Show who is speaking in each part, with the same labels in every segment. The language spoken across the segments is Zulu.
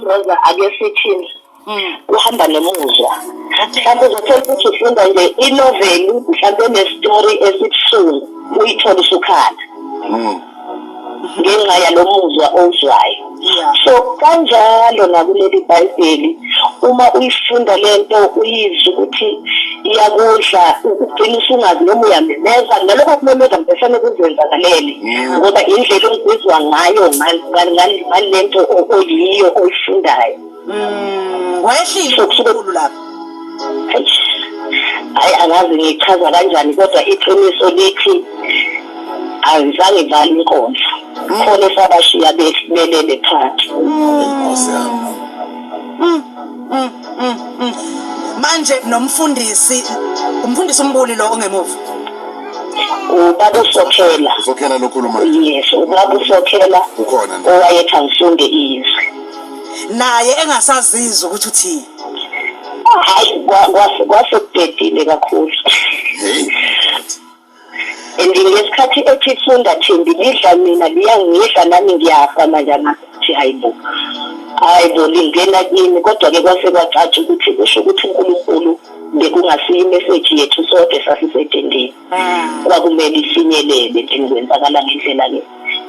Speaker 1: Rosa, ake sithi kuhamba nomuzwa. Mhlawumbe uzothola ukuthi ufunda nje inoveli, mhlawumbe enestori esibuhlungu, uyithole usukhala ngenxa yalo muzwa owuzwayo. So kanjalo nakuleli Bhayibheli, uma uyifunda lento, uyizwa ukuthi iyakudla, ugcina usungazi noma uyamemeza. Nalokho kumemeza mfesane kuzenzakalele, ngoba indlela ongizwa ngayo ngalento oyiyo oyifundayo.
Speaker 2: Wehlile uNkulunkulu lapho.
Speaker 1: Hayi, angazi ngichaza kanjani, kodwa iqiniso lithi angizange ngivale inkonzo, khona esabashiya belele phansi.
Speaker 3: Nkosi yami.
Speaker 2: Manje nomfundisi, umfundisi uMbuli lo ongemuva.
Speaker 1: Ubaba uSokhela.
Speaker 3: Usokhela lokhuluma.
Speaker 1: Yes, ubaba uSokhela.
Speaker 3: Ukhona nje.
Speaker 1: Owayethi angifunde izwi.
Speaker 2: Naye engasazizwa ukuthi uthini.
Speaker 1: Hayi, kwase kubhedile kakhulu.
Speaker 3: Hey.
Speaker 1: And ngesikhathi ethi funda, Thembi, lidla mina, liyangidla nami, ngiyafa manje. Angathi hayi bo, hayi bo, lingena kimi. Kodwa-ke kwase kwacaca ukuthi kusho ukuthi uNkulunkulu bekungasiyo imeseji yethu sodwa esasisetendeni, kwakumele ifinyelele. Then kwenzakala ngendlela-ke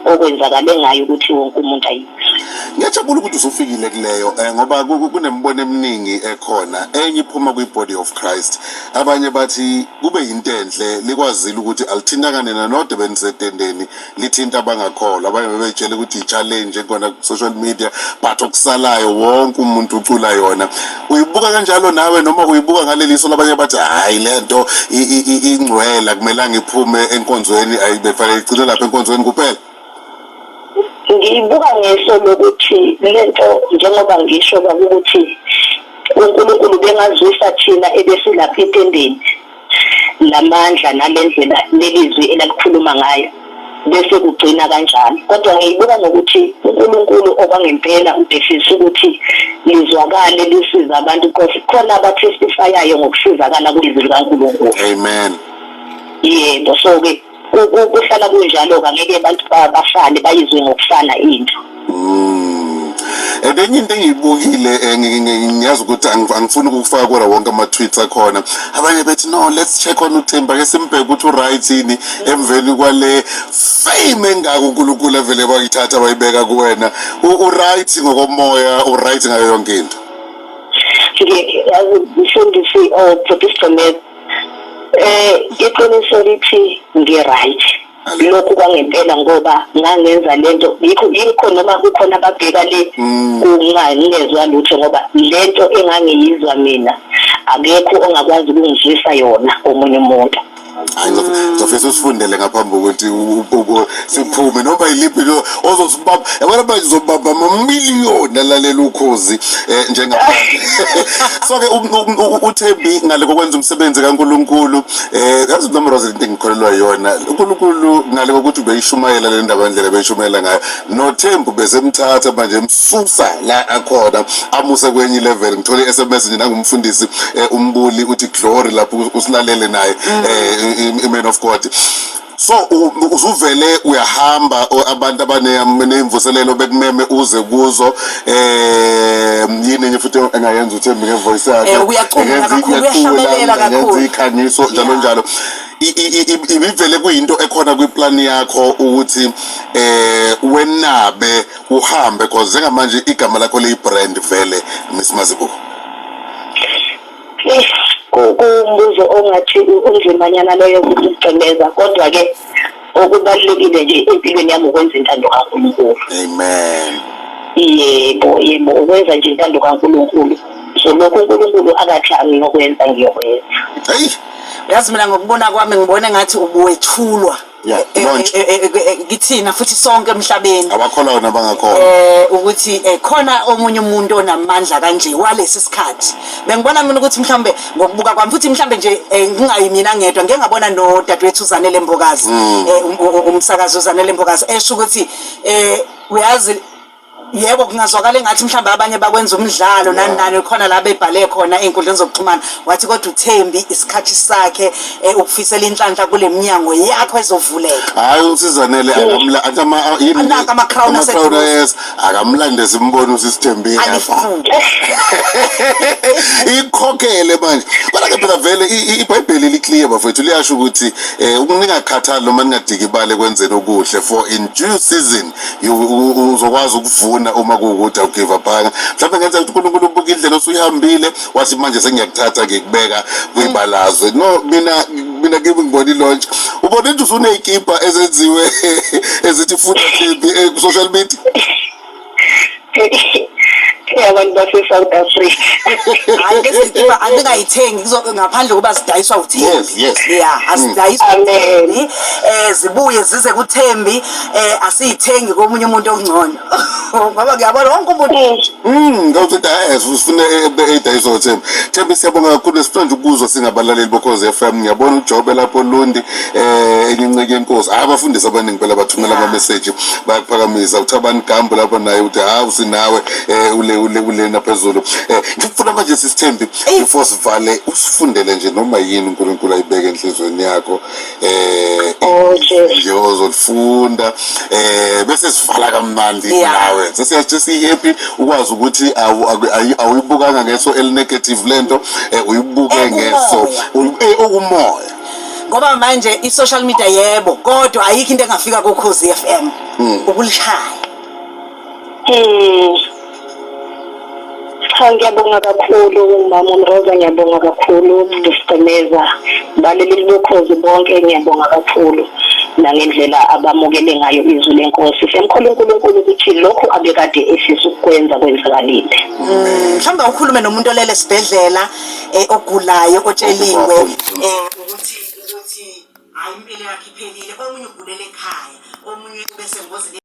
Speaker 1: okwenzakale ngayo ukuthi wonke umuntu ayizwe.
Speaker 3: Ngiyajabula ukuthi usufikile kuleyo, ngoba kunembono eminingi ekhona. Enye iphuma kwi-body of Christ. Abanye bathi kube yinto enhle likwazile ukuthi alithintangane nanodwa benisetendeni, lithinta abangakholwa. Abanye bebeyitshela ukuthi i-challenge ekhona ku-social media, but okusalayo wonke umuntu ucula yona. Uyibuka kanjalo nawe, noma uyibuka ngaleliso labanye bathi hhayi, le nto ingcwele, akumelanga iphume enkonzweni, ayibefanele igcine lapha enkonzweni kuphela?
Speaker 1: Ngiyibuka ngeso lokuthi lento, njengoba ngisho kwakukuthi uNkulunkulu bengazwisa thina ebesilapha etendeni lamandla nalendlela lelizwi elalikhuluma ngayo, bese kugcina kanjalo. Kodwa ngiyibuka ngokuthi uNkulunkulu okwangempela ubefisa ukuthi lizwakale, lisize abantu, because khona abatestifyayo ngokusizakala kwizwi likaNkulunkulu.
Speaker 3: Amen.
Speaker 1: Yebo, so-ke kuhlala kunjalo-ke, angeke abantu bafane bayizwe ngokufana into.
Speaker 3: And enye into engiyibukile, ngiyazi ukuthi angifuni ukufaka kuwona wonke ama-tweets akhona. Abanye bethi, "No, let's check on uThemba, ke simbheke ukuthi u-right yini emveni kwale fame engaka uNkulunkulu evele bayithatha bayibeka kuwena." U-right ngokomoya, u-right ngayo yonke into?
Speaker 1: Yazi mfundisi, oh Bhuti, iqiniso lithi ngi-right lokhu kwangempela, ngoba ngangenza lento yikho noma kukhona ababheka le kungangezwa lutho, ngoba lento engangiyizwa mina akekho ongakwazi ukungizwisa yona omunye umuntu.
Speaker 3: Hayi, ngizofisa usifundele ngaphambi kokuthi siphume noma yiliphi lo ozosibamba. Yabona manje uzobamba amamiliyoni alalela Ukhozi njengamanje. So ke uThembi, ngale kokwenza umsebenzi kaNkuluNkulu, yazi nomroza, into engikholelwa yona, uNkulunkulu ngale kokuthi ubeyishumayela le ndaba indlela beyishumayela ngayo, noThembi besemthatha manje emsusa la akhona amuse kwenye level. Ngithole i-SMS nje nangumfundisi uMbuli, uthi glory lapho usilalele naye, i-man of God. So usuvele uyahamba, abantu abaneyimvuselelo bekumeme uze kuzo. Yini enye futhi engayenza uThembi ngevoice yakhe?
Speaker 2: Uyacula
Speaker 3: Engenza
Speaker 2: kakhulu,
Speaker 3: iyacula,
Speaker 2: uyahlabelela
Speaker 3: engenza
Speaker 2: kakhulu.
Speaker 3: ikhanyiso, njalo njalo. Ibivele kuyinto ekhona kwiplani yakho ukuthi wenabe uhambe, cause njengamanje igama lakho liyi-brand vele, Miss Mazibuko?
Speaker 1: Eh, kuwumbuzo ongathi unzimanyana loyo ukuthi ucemeza, kodwa-ke okubalulekile nje empilweni yami ukwenza intando kaNkulunkulu.
Speaker 3: Amen.
Speaker 1: Yebo, ukwenza nje intando kaNkulunkulu. So lokhu uNkulunkulu akathi angiyokwenza, ngiyokwenza.
Speaker 3: Hey.
Speaker 2: Yazi, mina ngokubona kwami ngibona engathi ubuwethulwa
Speaker 3: Yeah, launch.
Speaker 2: Kithina futhi sonke emhlabeni.
Speaker 3: Abakholwayo nabangakholwa.
Speaker 2: Ukuthi khona omunye umuntu onamandla kanje walesi sikhathi. Bengibona mina ukuthi mhlambe ngokubuka kwami futhi mhlambe nje, ngingayi mina ngedwa, ngeke ngabona nodadewethu uZanele Mbokazi, umsakazi uZanele Mbokazi, esho ukuthi uyazi Yebo, kungazwakala engathi mhlawumbe abanye bakwenza umdlalo nani nani, khona la bebhale khona ey'nkundleni zokuxhumana, wathi kodwa uThembi isikhathi sakhe ukufisela inhlanhla kule minyango yakho ezovuleka.
Speaker 3: Hayi, usizanele akamla athi ama yini?
Speaker 2: Anaka ama-crown
Speaker 3: ama-crown.
Speaker 2: Aseduze.
Speaker 3: Yes, akamlande simbone usisithembile lapha.
Speaker 2: Alifuni.
Speaker 3: Ikhokhele manje. Kodwa ke phela vele iBhayibheli li-clear, bafethu, liyasho ukuthi ningakhathali noma ningadikibali ekwenzeni okuhle, for in due season uzokwazi ukuvuna uma kuwukuthi awugive upanga. Mhlawumbe ngenza ukuthi uNkulunkulu ubuka indlela osuyihambile, wathi manje sengiyakuthatha ngikubeka kwibalazwe. No, mina kimi ngibona i-launch. Ubona ukuthi usuney'kipa ezenziwe ezithi "Funda Thembi" ku-social media.
Speaker 1: Abantu base-South Africa.
Speaker 2: Hayi, lezi zikipa andingayithengi ngaphandle kokuba zidayiswa uThembi. Yeah, asidayiswa
Speaker 1: Amen.
Speaker 2: uThembi, zibuye zize kuThembi, asiyithengi komunye umuntu ongcono, ngoba ngiyabona wonke umuntu.
Speaker 3: Ngawuthi sifuna edayiswa uThembi. Thembi, siyabonga kakhulu, sifuna nje ukuzwa singabalaleli boKhozi FM. Ngiyabona uJobe lapho Lundi, enye inceke yenkosi. Hayi, abafundisi abaningi phela bathumela ama message, bayakuphakamisa. UThabani Gambo lapho naye uthi hawu, sinawe, ule ule ulena phezulu. Ngifuna manje, sisithembi, before sivale, usifundele nje noma yini uNkulunkulu ayibeke enhlizweni yakho.
Speaker 1: Oh, Jesu.
Speaker 3: Nje ozolifunda, bese sivala kamnandi nawe. Sesiyathi si-happy ukwazi ukuthi awuyibukanga ngeso eli-negative lento, uyibuke
Speaker 2: Ekumoya.
Speaker 3: ngeso okumoya.
Speaker 2: Ngoba manje i-social media, yebo, kodwa ayikho into engafika kuKhozi FM ukulishaya.
Speaker 1: Cha, ngiyabonga kakhulu, mama uMroza, ngiyabonga kakhulu Mntu baleli bukhozi bonke, ngiyabonga kakhulu nangendlela abamukele ngayo izwi lenkosi. Siyamkhola uNkulunkulu ukuthi lokhu abekade efisa ukukwenza kwenzakalile.
Speaker 2: Mhlawumbe ukhulume nomuntu olele esibhedlela, ogulayo, otsheliwe ukuthi hayi, impilo yakhe iphelile, omunye ugulela ekhaya, omunye ubesengozini.